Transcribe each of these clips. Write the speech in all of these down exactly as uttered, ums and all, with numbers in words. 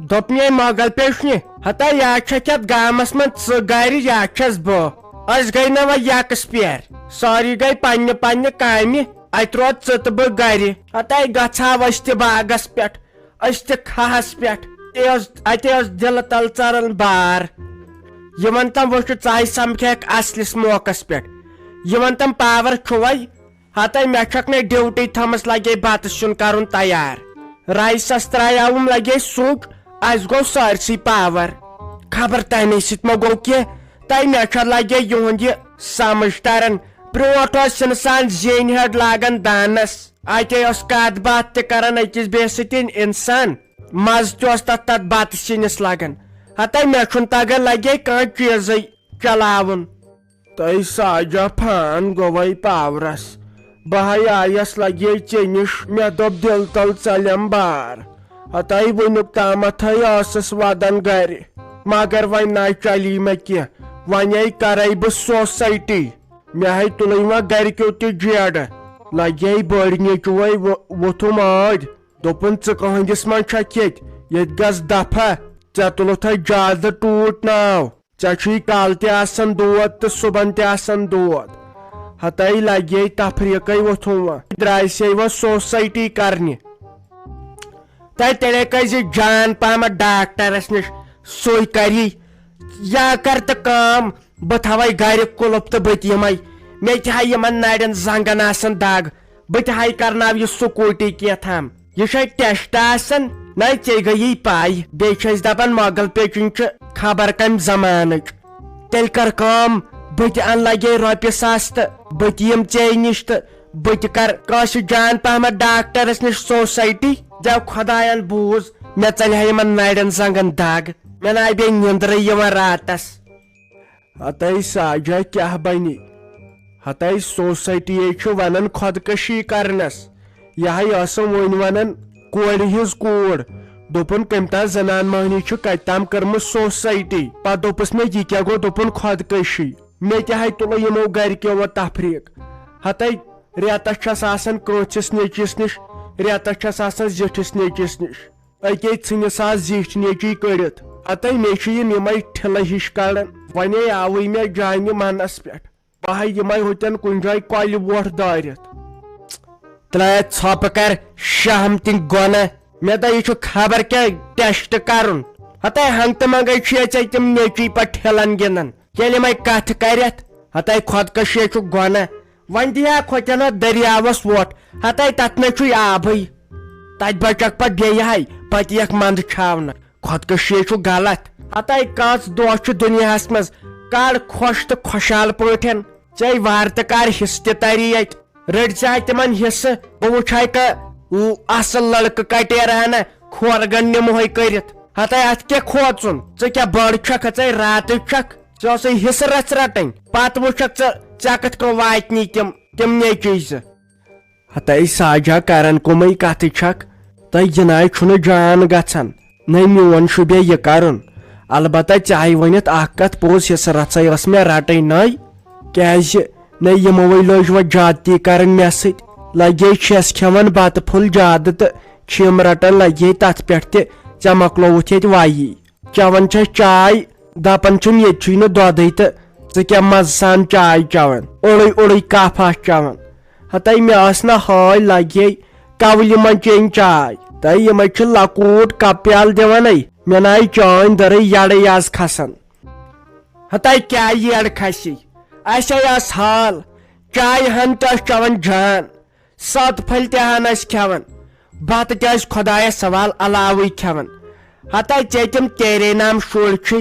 دوٚپمَے مۄغل پیشنہِ، ہتا یا چھَکھ یَتھ گامَس منٛز ژٕ گَرِ یا چھَس بہٕ۔ أسۍ گٔے نہ وۄنۍ یَکٕس پیر، سٲری گٔے پننہِ پننہِ کامہِ، اَتہِ روٗد ژٕ تہٕ بہٕ گَرِ۔ ہتَے گژھٕ ہاو أسۍ تہِ باغَس پٮ۪ٹھ، أسۍ تہِ کھہَس پٮ۪ٹھ۔ اَتے اوس، اَتے اوس دِلہٕ تَل ژَران بار۔ یِمَن تام وٕچھِ ژَے سَمکھٮ۪کھ اَصلِس موقعس پٮ۪ٹھ۔ یِمَن تام پاور چھُ وۄنۍ۔ ہتَے مےٚ چھَکھ نے ڈیوٹی تھٲمٕژ، لگے بتہٕ سیُن کرُن تیار۔ رایسس ترایاوُم، لگے سُچ، اسہِ گوٚو سٲرسٕے پاور۔ خبر تمے سۭتۍ ما گوٚو کینٛہہ، تَے مےٚ چھا لگے یِہُنٛد یہِ سمجھ تران۔ برونٛٹھ اوس انسان زینہِ ہیٚٹھ لاگان دانس، اتے اوس کتھ باتھ تہِ کران أکِس بیٚیِس سۭتۍ انسان، مزٕ تہِ اوس تتھ، تتھ بتہٕ سِنِس لگان۔ ہتَے مےٚ چھُنہٕ تگان لگے کانٛہہ چیٖزٕے چلاوُن۔ تۄہہِ ساجا فان گوٚوَے پاورس۔ بہٕ ہاے آیس لگے ژےٚ نِش، مےٚ دوٚپ دِل تل ژلٮ۪م بار۔ ہتاے وٕنیُک تامتھے ٲسٕس ودان گرِ، مگر وۄنۍ نہ چلی مےٚ کینٛہہ۔ وۄنۍ ہے کرے بہٕ سوسایٹی۔ مےٚ ہے تُلٕنۍ وۄنۍ گرِکیو تہِ جیڈٕ۔ لگے بٔڑۍ نیٚچوے و-، ووٚتھُم ٲدۍ۔ دوٚپُن، "ژٕ کٕہٕنٛدِس منٛز چھکھ ییٚتہِ؟ ییٚتہِ گژھ دفعہ۔ ژےٚ تُلُتھ ہے زیادٕ ٹوٗٹۍ ناو۔" ژےٚ چھُے کالہٕ تہِ آسان دود تہٕ صُبحن تہِ آسان دود۔ ہتاے لگے تفریقے ووٚتھُم وۄنۍ۔ درٛایسے وۄنۍ سوسایٹی کرنہِ۔ تۄہہِ تیٚلے کٔرۍ زِ جان پہمتھ ڈاکٹرس نِش، سُے کری۔ یا کر تہٕ کٲم، بہٕ تھاوے گرِ کُلُپ تہٕ بہٕ تہِ یِمے۔ مےٚ تہِ ہاے یِمن نرٮ۪ن زنگن آسان دگ۔ بہٕ تہِ ہاے کرناو یہِ سکوٗٹی کینٛہہ تام۔ یہِ چھے ٹیسٹ آسان، نَے ژےٚ گٔیی پَے۔ بیٚیہِ چھِ أسۍ دَپان مۄغل پیچُن چھِ خبر کَمہِ زمانٕچ۔ تیٚلہِ کر کٲم، بہٕ تہِ اَنہٕ لگے رۄپیہِ ساس تہٕ بہٕ تہِ یِمہٕ ژے نِش تہٕ بہٕ تہِ کر کٲنٛسہِ جان پہمتھ ڈاکٹرس نِش سوسایٹی۔ دٮ۪و خۄدایَن بوٗز، مےٚ ژَلہِ ہا یِمن نرٮ۪ن زنٛگن دگ۔ مےٚ نَے بیٚیہِ نِندرٕے یِوان راتس۔ ہتاے ساجا کیٛاہ بنہِ؟ ہتاے سوسایٹی چھُ ونان خۄدکشی کرنس۔ یہِ ہاے ٲسٕم وۄنۍ ونان کورِ ہٕنٛز کوٗر۔ دوٚپُن، کٔمۍ تام زنان مٔہنی چھُ کتہِ تام کٔرمٕژ سوسایٹی۔ پتہٕ دوٚپُس مےٚ، یہِ کیٛاہ گوٚو؟ دوٚپُن، خۄدکشی۔ مےٚ تہِ ہاے تُلہٕ یِمو گرِکیو وۄنۍ تفریٖق۔ ہتاے رٮ۪تس چھس آسان کٲنٛسِس نیٚچوِس نِش، رٮ۪تس چھس آسان زِٹھِس نیٚچوِس نِش۔ أکے ژھٕنِس آز زِٹھۍ نیٚچی کٔڑِتھ۔ ہتے مےٚ چھِ یِم یِمے ٹھِلہٕ ہِش کڑان۔ ونے آوٕے مےٚ جانہِ منس پٮ۪ٹھ۔ بہٕ ہا یِمے ہوٚتٮ۪ن کُنہِ جایہِ کۄلہِ وۄٹھ دٲرِتھ۔ ترٛایتھ ژھۄپہٕ کر شہم تِم گۄنہ۔ مےٚ دوٚپ، یہِ چھُ خبر کیٛاہ ٹیسٹ کرُن۔ ہتے ہنٛگتہٕ منٛگے چھُ ژےٚ تِم نیٚچی پتہٕ ٹھِلن گِنٛدان۔ ییٚلہِ یِمے کتھٕ کرٮ۪تھ، ہتے خۄدکشی چھُ گۄنہ۔ وۄنۍ دِیا کھۄتٮ۪ن اتھ دٔریاوس وۄٹھ، ہتے تتھ نَے چھُے آبٕے۔ تتہِ بچکھ پتہٕ بیٚیہِ ہاے، پتہٕ یِیَکھ منٛدٕ چھاونہٕ۔ خۄدکشی چھُ غلط۔ ہتے کٔژ دۄہ چھُ دُنیاہس منٛز، کڑ خۄش تہٕ خۄشحال پٲٹھۍ۔ ژے وارٕ تہٕ کر حصہٕ تہِ تری اتہِ۔ رٔٹۍ زِ ہا تِمن حصہٕ، بہٕ وٕچھے کا اصل لڑکہٕ کٹیرہنا کھورگن نِمہوے کٔرِتھ۔ ہتے اتھ کیٛاہ کھوژُن؟ ژٕ کیٛاہ بٔڑ چھکھ؟ ژے راتٕے چھکھ؟ ژےٚ اوسے حصہٕ رژھ رٹٕنۍ، پتہٕ وٕچھکھ ژٕ، ژےٚ کِتھ کٔنۍ واتنی تِم، تِم نیٚچوۍ زٕ۔ ہتے ساجا کرن کُمے کتھٕ چھکھ، تہٕ یہِ ناے چھُنہٕ جان گژھان۔ نَے میون چھُ بیٚیہِ یہِ کرُن۔ البتہ ژےٚ آیہِ ؤنِتھ اکھ کتھ پوٚز، حصہٕ رژھے ٲس مےٚ رٹٕنۍ نٔے۔ کیازِ نَے یِموے لٲج وۄنۍ زیادتی کرٕنۍ مےٚ سۭتۍ۔ لگے چھس کھٮ۪وان بتہٕ پھوٚل زیادٕ تہٕ چھِم رٹان لگے تتھ پٮ۪ٹھ تہِ۔ ژےٚ مۄکلووُتھ ییٚتہِ وایی۔ چٮ۪وان چھس چاے، دپان چھِم ییٚتہِ چھُے نہٕ دۄدٕے تہٕ ژٕ کیٛاہ مزٕ سان چاے چٮ۪وان، اوٚڑُے اوٚڑُے کپ آس چٮ۪وان۔ ہتے مےٚ ٲس نہ ہٲے لگے کولہِ منٛز چیٚنۍ چاے۔ تہٕ یِمے چھِ لۄکوٗٹ کپ پیالہٕ دِوان اے۔ مےٚ ناے چٲنۍ دٔرٕے یڈٕے آز کھسان۔ ہتے کیٛاہ یڈ کھسی؟ اسے ٲس حال، چایہِ ہن تہِ ٲس چٮ۪وان جان۔ سَتھ پھٔلۍ تہِ ہن ٲسۍ کھٮ۪وان۔ بتہٕ تہِ ٲسۍ خۄدایس سوال علاوٕے کھٮ۪وان۔ ہتے ژےٚ تِم تیرے نام شُرۍ چھُے،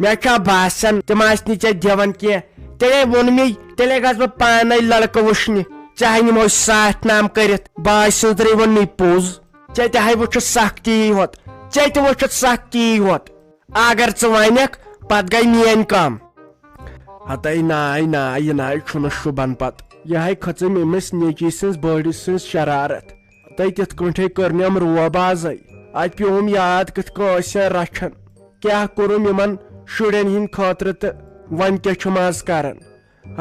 مےٚ چھا باسان تِم آسہِ نہٕ ژےٚ دِوان کینٛہہ۔ تیٚلے ووٚن مے، تیٚلے گژھٕ بہٕ پانے لڑکہٕ وٕچھنہِ۔ ژےٚ ہاے نِمو ساتھ نام کٔرِتھ، بہٕ آسہِ سٕنٛزرٕے ووٚن مے پوٚز۔ ژےٚ تہِ ہاے وٕچھُتھ سختی یوت، ژےٚ تہِ وٕچھُتھ سختی یوت۔ اگر ژٕ ونکھ، پتہٕ گٔے میٲنۍ کٲم۔ ہتے ناے ناے، یہِ ناے چھُنہٕ شوٗبان پتہٕ۔ یہِ ہاے کھٔژٕم أمِس نیٚچی سٕنٛز بٔڑِ سٕنٛز شرارت۔ تہٕ تِتھ کٲٹھۍ کٔر نٮ۪م روب آزے۔ اتہِ پیوم یاد کِتھ کٔنۍ ٲسۍ رچھان۔ کیٛاہ کوٚرُم یِمن شُرٮ۪ن ہٕنٛدِ خٲطرٕ تہٕ وۄنۍ کیٛاہ چھِم آز کران؟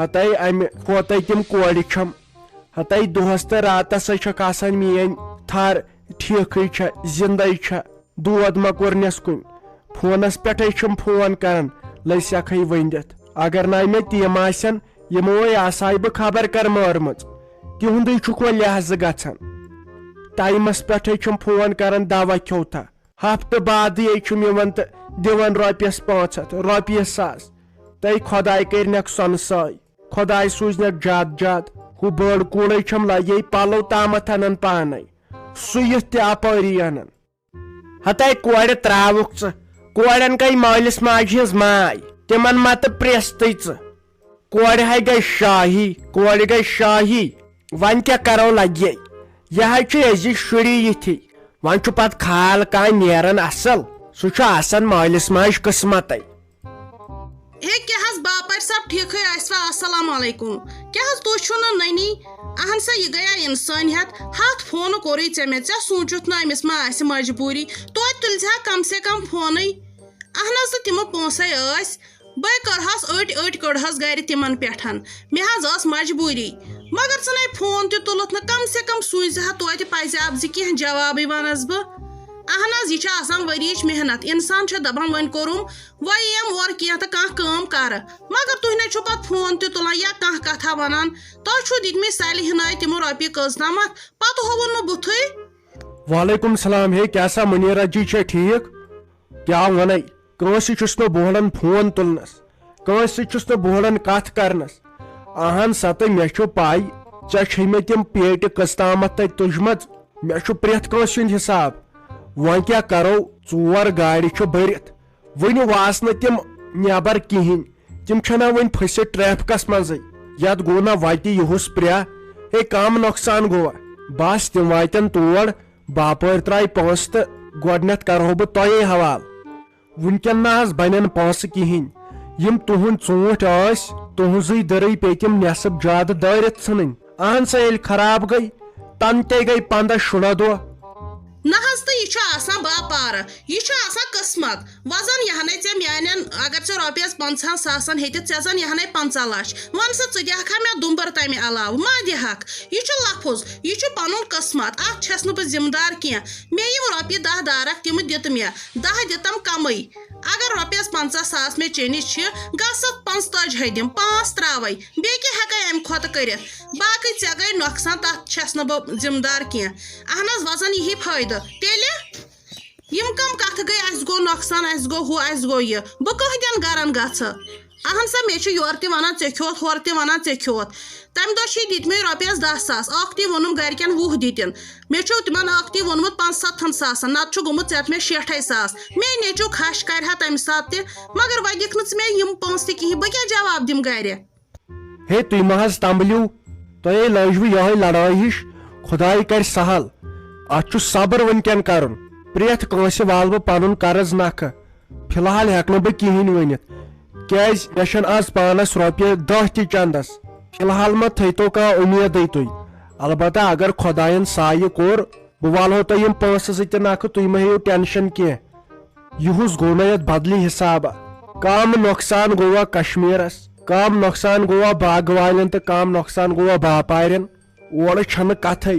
ہتے امہِ کھوتے تِم کورِ چھم۔ ہتے دۄہس تہٕ راتس ہے چھکھ آسان میٲنۍ تھر ٹھیکھٕے چھےٚ، زندے چھےٚ۔ دود ما کوٚرنس کُنہِ؟ فونس پٮ۪ٹھے چھِم فون کران، لٔج سٮ۪کھٕے ؤنِتھ۔ اگر نَے مےٚ تِم آسن، یِمو ہے آسہٕ ہاے بہٕ خبر کر مٲرمٕژ۔ تِہُنٛدُے چھُکھ وۄنۍ لحاظہٕ گژھان۔ ٹایمس پٮ۪ٹھے چھِم فون کران، دوا کھیوٚو تھا؟ ہفتہٕ بعدٕے چھِم یِوان تہٕ دِوان رۄپیس پانٛژھ ہتھ، رۄپیس ساس۔ تَے خۄداے کٔرنکھ سۄنہٕ سٲے، خۄداے سوٗزنکھ جاد جاد۔ ہُہ بٔڑ کوٗرے چھَم لگے پلو تامتھ انان پانے، سُہ یِتھ تہِ اپٲری انان۔ ہتے کورِ تراوُکھ ژٕ، کورٮ۪ن گٔے مٲلِس ماجہِ ہٕنٛز ماے، تِمن ما تہٕ پرٛیستٕے ژٕ۔ کورِ ہاے گٔے شاہی، کورِ گٔے شاہی۔ وۄنۍ کیٛاہ کرو لگے؟ یہِ ہاے چھُ أزِکۍ شُری یِتھی۔ وۄنۍ چھُ پتہٕ خال کانٛہہ نیران اصل، سُہ چھُ آسان مٲلِس ماجہِ قٕسمتے۔ ہے، کیٛاہ حظ باپٲرۍ صٲب، ٹھیٖکھٕے ٲسوا؟ السلام علیکم۔ کیٛاہ حظ تُہۍ چھِو نہٕ نٔنی؟ اہن سا، یہِ گٔیا اِنسٲنیت۔ ہتھ فون کوٚرُے ژےٚ مےٚ، ژےٚ سوٗنٛچُتھ نہٕ أمِس ما آسہِ مجبوٗری؟ توتہِ تُلۍ زِ ہا کم سے کم فونٕے۔ اہن حظ، تہٕ تِمو پونٛسے ٲسۍ۔ بے کٔرہس أٹۍ أٹۍ کٔڑہس گرِ تِمن پٮ۪ٹھ۔ مےٚ حظ ٲس مجبوٗری۔ مگر ژٕ نے فون تہِ تُلُتھ نہٕ، کم سے کم سوٗزِ ہا توتہِ پزِ اب زِ کینٛہہ جوابٕے ونس بہٕ۔ اہن حظ، یہِ چھِ آسان ؤریِچ محنت۔ انسان چھُ دپان وۄنۍ کوٚرُم، وۄنۍ یِم اورٕ کینٛہہ تہٕ کانٛہہ کٲم کرٕ۔ مگر تُہۍ نے چھِو پتہٕ فون تہِ تُلان یا کانٛہہ کتھا ونان۔ تۄہہِ چھُو دِتمٕتۍ سلہِ ہناے تِمو رۄپیہِ کٔژ تامتھ، پتہٕ ہووُن نہٕ بُتھٕے۔ وعلیکم السلام۔ ہے، کیٛاہ سا منیرا جی چھے ٹھیٖک؟ کیٛاہ ونے، کٲنٛسہِ چھُس نہٕ بوہلان فون تُلنس، کٲنٛسہِ سۭتۍ چھُس نہٕ بوہلان کتھ کرنس۔ اہن سا، تہٕ مےٚ چھُ پاے، ژےٚ چھے مےٚ تِم پیٹہِ کٔژ تامتھ تتہِ تُجمژ۔ مےٚ چھُ پرٛٮ۪تھ کٲنٛسہِ ہُنٛد حساب۔ وۄنۍ کیٛاہ کرو، ژور گاڑِ چھِ بٔرِتھ، وُنہِ واژ نہٕ تِم نٮ۪بر کِہینۍ۔ تِم چھِنہ وُنہِ پھٔسِتھ ٹریفکس منٛزٕے۔ یتھ گوٚو نہ وتہِ یِہُس پرٛہ۔ ہے، کم نۄقصان گوٚوا؟ بس، تِم واتن تور۔ باپٲرۍ ترٛایہِ پونٛسہٕ تہٕ گۄڈٕنٮ۪تھ کرہو بہٕ تۄہے حوالہٕ۔ وُنکٮ۪ن نہ حظ بنن پونٛسہٕ کِہینۍ۔ یِم تُہنٛدۍ ژوٗنٛٹھۍ ٲسۍ، تُہنٛزٕے دٔرٕے پیٚیہِ تِم نٮ۪صٕب زیادٕ دٲرِتھ ژھٕنٕنۍ۔ اہن سا، ییٚلہِ خراب گٔے، تنہٕ تے گٔے پنٛداہ شُراہ دۄہ۔ نہ حظ، تہٕ یہِ چھُ آسان باپارٕ، یہِ چھُ آسان قٕسمت۔ وۄنۍ زن یہِ ہنے ژےٚ میانٮ۪ن، اگر ژےٚ رۄپیس پنٛژاہن ساسن ہیٚتِتھ، ژےٚ زن یہِ ہنے پنٛژاہ لچھ۔ وَن سا، ژٕ دِہکھا مےٚ دُمبر تمہِ علاوٕ؟ ما دِہکھ۔ یہِ چھُ لفظ، یہِ چھُ پنُن قٕسمت، اتھ چھس نہٕ بہٕ ذمہٕ دار کینٛہہ۔ مےٚ یِم رۄپیہِ دَہ دارکھ، تِم دِتہٕ مےٚ، دَہ دِتم کمٕے۔ اگر رۄپیس پنٛژاہ ساس مےٚ چیٚنِس چھِ، گژھتھ پنٛژتٲجۍ ہے دِم، پانٛژھ تراوے، بیٚیہِ کیٛاہ ہٮ۪کے امہِ کھۄتہٕ کٔرِتھ؟ باقٕے ژےٚ گٔے نۄقصان، تتھ چھس نہٕ بہٕ ذمہٕ دار کینٛہہ۔ اہن حظ، وۄنۍ زن یی فٲیدٕ تیٚلہِ۔ یِم کم کتھٕ گٔے، اسہِ گوٚو نۄقصان، اسہِ گوٚو ہُہ، اسہِ گوٚو یہِ، بہٕ کٕہٕنٛدٮ۪ن گرن گژھٕ؟ اہن سا، مےٚ چھِ یورٕ تہِ ونان ژےٚ کھیوٚوتھ، ہورٕ تہِ ونان ژےٚ کھیوٚوتھ۔ تمہِ دۄہ چھِ دِتمٕتۍ رۄپیس دَہ ساس، اکھ تہِ ووٚنُم گرِکٮ۪ن وُہ دِتِن۔ مےٚ چھُ تِمن اکھ تہِ ووٚنمُت پانٛژھ ستتھن ساسن، نتہٕ چھُ گوٚمُت ژےٚ تہٕ مےٚ شیٹھے ساس۔ مے نیٚچو کھش کرِ ہا تمہِ ساتہٕ تہِ، مگر وۄنۍ دِکھ نہٕ ژٕ مےٚ یِم پونٛسہٕ تہِ کِہیٖنۍ، بہٕ کیٛاہ جواب دِمہٕ گرِ؟ ہے، تُہۍ مہ حظ تنبلیو، تۄہے لٲجوٕ یہے لڑٲے ہِش، خداے کرِ سہل۔ اتھ چھُ صبر وٕنکٮ۪ن کرُن۔ پرٛٮ۪تھ کٲنٛسہِ والہٕ بہٕ پنُن قرض نکھٕ۔ فی الحال ہٮ۪کہٕ نہٕ بہٕ کِہیٖنۍ ؤنِتھ، کیٛازِ مےٚ چھَنہٕ از پانس رۄپیہِ دَہ تہِ چندس۔ فی الحال مہ تھٲیتو کانٛہہ اُمیدٕے تُہۍ۔ البتہ اگر خداین سایہِ کوٚر، بہٕ والہو تۄہہِ یِم پونٛسہٕ زٕ تہِ نکھٕ، تُہۍ مہ ہیٚیِو ٹینشن کینٛہہ۔ یُہُس گوٚو نہ یتھ بدلی حسابہ۔ کم نۄقصان گوٚوا کشمیرس، کم نۄقصان گوٚوا باغہٕ والٮ۪ن تہٕ کم نۄقصان گوٚوا باپارٮ۪ن۔ اورٕ چھنہٕ کتھے،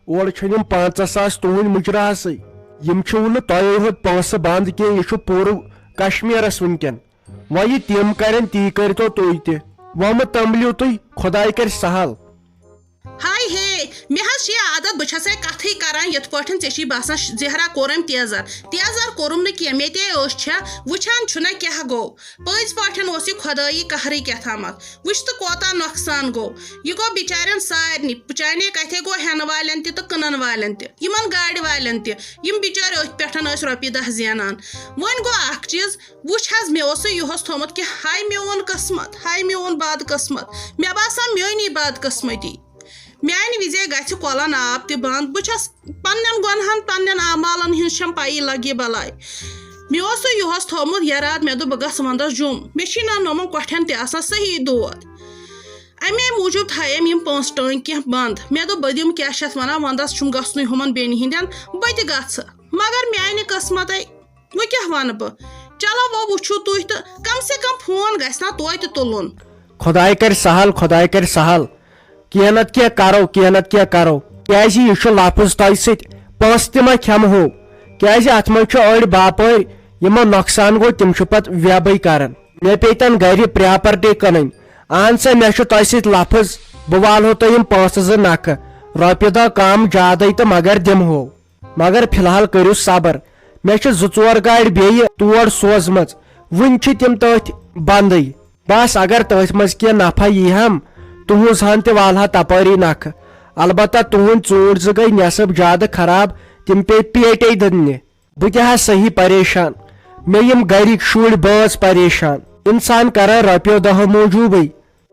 اورٕ چھنہٕ یِم پنژاہ ساس تُہنٛدۍ مُجراہسٕے۔ یِم چھِو نہٕ تۄہے ہوت پونٛسہٕ بنٛد کینٛہہ، یہِ چھُ پوٗرٕ کشمیرس وٕنکٮ۪ن۔ وۄنۍ یہِ تِم کرن، تی کٔرۍتو تُہۍ تہِ۔ وۄنۍ مہٕ تنبلِو تُہۍ، خداے کرِ سہل۔ ہاے ہے، مےٚ حظ چھِ یہِ عادت، بہٕ چھسے کتھٕے کران یِتھ پٲٹھۍ ژےٚ چھی باسان ش-، زہرا کوٚر أمۍ تیزر۔ تیزر کوٚرُم نہٕ کینٛہہ، مےٚ تے أچھ چھےٚ، وٕچھان چھُنہ کیٛاہ گوٚو۔ پٔزۍ پٲٹھۍ اوس یہِ خۄدٲیی قہرٕے کیٛاہ تامتھ۔ وٕچھ تہٕ کوتاہ نۄقصان گوٚو۔ یہِ گوٚو بِچارٮ۪ن سارنٕے، چانے کتھے گوٚو ہٮ۪نہٕ والٮ۪ن تہِ تہٕ کٕنن والٮ۪ن تہِ، یِمن گاڑِ والٮ۪ن تہِ۔ یِم بِچٲرۍ أتھۍ پٮ۪ٹھ ٲسۍ رۄپیہِ دَہ زینان۔ وۄنۍ گوٚو اکھ چیٖز، وٕچھ حظ، مےٚ اوسُے یُہُس تھوٚمُت کہِ ہاے میون قٕسمت، ہاے میون بد قٕسمت۔ مےٚ باسان میٲنی بد قٕسمتی۔ میانہِ وِزے گژھِ کۄلن آب تہِ بنٛد۔ بہٕ چھس پننٮ۪ن گۄنہن، پننٮ۪ن اعمالن ہٕنٛز چھم پیی لگہِ بلاے۔ مےٚ اوسُے یُہُس تھوٚمُت یراد، مےٚ دوٚپ بہٕ گژھٕ ونٛدس جوٚم۔ مےٚ چھی نہ نوٚمن کۄٹھٮ۪ن تہِ آسان صحیح دود۔ امے موٗجوٗب تھایے مےٚ یِم پونٛسہٕ ٹٲنٛگۍ کینٛہہ بنٛد۔ مےٚ دوٚپ بہٕ دِمہٕ کیٛاہ چھِ اتھ ونان، ونٛدس چھُم گژھنُے ہُمن بیٚنہِ ہٕنٛدٮ۪ن، بہٕ تہِ گژھٕ۔ مگر میانہِ قٕسمتے وۄنۍ کیٛاہ ونہٕ بہٕ؟ چلو وۄنۍ وٕچھِو تُہۍ تہٕ کم سے کم فون گژھِ نا توتہِ تُلُن۔ خۄداے کرِ سہل، خۄداے کرِ سہل۔ کینٛہہ نتہٕ کینٛہہ کرو، کینٛہہ نتہٕ کینٛہہ کرو۔ کیٛازِ یہِ چھُ لفظ تۄہہِ سۭتۍ، پونٛسہٕ تہِ ما کھٮ۪مہو؟ کیازِ اتھ منٛز چھِ أڑۍ باپٲرۍ، یِمن نۄقصان گوٚو، تِم چھِ پتہٕ ویبٕے کران۔ مےٚ پیٚیہِ تن گرِ پراپرٹی کٕنٕنۍ۔ اہن سا، مےٚ چھُ تۄہہِ سۭتۍ لفظ، بہٕ والہو تۄہہِ یِم پونٛسہٕ زٕ نکھٕ، رۄپیہِ دہ کم زیادے تہٕ مگر دِمہو۔ مگر فی الحال کٔرِو صبر، مےٚ چھِ زٕ ژور گاڑِ بیٚیہِ تور سوزمژ، وُنہِ چھِ تِم تٔتھۍ بندٕے۔ بس اگر تٔتھۍ منٛز کینٛہہ نفع یی ہم، تُہنٛز ہن تہِ والہا تپٲری نکھٕ۔ البتہ تُہنٛدۍ ژوٗنٛٹھۍ زٕ گٔے نٮ۪صٕب زیادٕ خراب، تِم پیٚیہِ پیٹے دٕننہِ۔ بہٕ تہِ ہا صحیح پریشان، مےٚ یِم گرِکۍ شُرۍ بٲژ پریشان۔ انسان کران رۄپیو دہو موٗجوٗبٕے،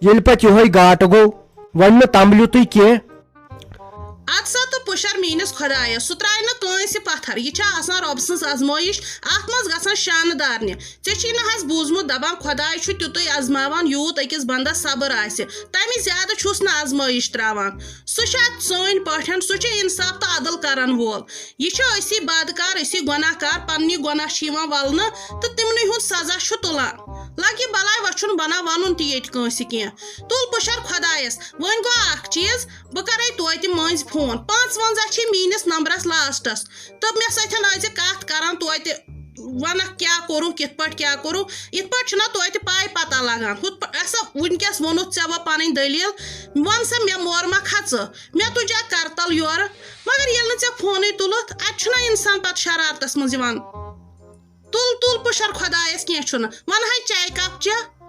ییٚلہِ پتہٕ یِہوٚے گاٹہٕ گوٚو، وۄنۍ نہٕ تمبلیُتٕے کینٛہہ۔ ادٕ سا تہٕ پُشر میٲنِس خۄدایس، سُہ ترٛایہِ نہٕ کٲنٛسہِ پتھر۔ یہِ چھا آسان رۄب سٕنٛز آزمٲیِش؟ اتھ منٛز گژھن شانہٕ دارنہِ۔ ژےٚ چھی نہٕ حظ بوٗزمُت، دپان خۄداے چھُ تیُتُے آزماوان، یوٗت أکِس بندس صبر آسہِ، تمہِ زیادٕ چھُس نہٕ آزمٲیِش ترٛاوان۔ سُہ چھُ اتھ سٲنۍ پٲٹھۍ، سُہ چھُ انصاف تہٕ عدل کرن وول۔ یہِ چھِ أسی بدکار، أسی گۄناہ کار، پننہِ گۄناہ چھِ یِوان ولنہٕ تہٕ تِمنٕے ہُنٛد سزا چھُ تُلان۔ لگہِ بلاے وۄچھُن بنا ونُن تہِ ییٚتہِ کٲنٛسہِ کینٛہہ۔ تُل پُشر خۄدایس۔ وۄنۍ گوٚو اکھ چیٖز، بہٕ کرے توتہِ مٔنٛزۍ فون۔ پانٛژھ ونزہ چھِ میٲنِس نمبرس لاسٹس۔ تہٕ مےٚ سۭتۍ ٲسۍ زِ کتھ کران توتہِ، ونکھ کیٛاہ کوٚرُکھ، کِتھ پٲٹھۍ کیٛاہ کوٚرُکھ۔ یِتھ پٲٹھۍ چھُنہ توتہِ پاے پتہ لگان۔ ہُتھ پٲ-، اسا وٕنکیٚس ووٚنُتھ ژےٚ وۄنۍ پنٕنۍ دٔلیٖل، ون سا مےٚ مور ما کھژٕ، مےٚ تُجا کرتل یورٕ۔ مگر ییٚلہِ نہٕ ژےٚ فونٕے تُلُتھ، اتہِ چھُنہ انسان پتہٕ شرارتس منٛز یِوان۔ تُل تُل پُشر خۄدایس، کینٛہہ چھُنہٕ، ون ہے چاے کپ چےٚ۔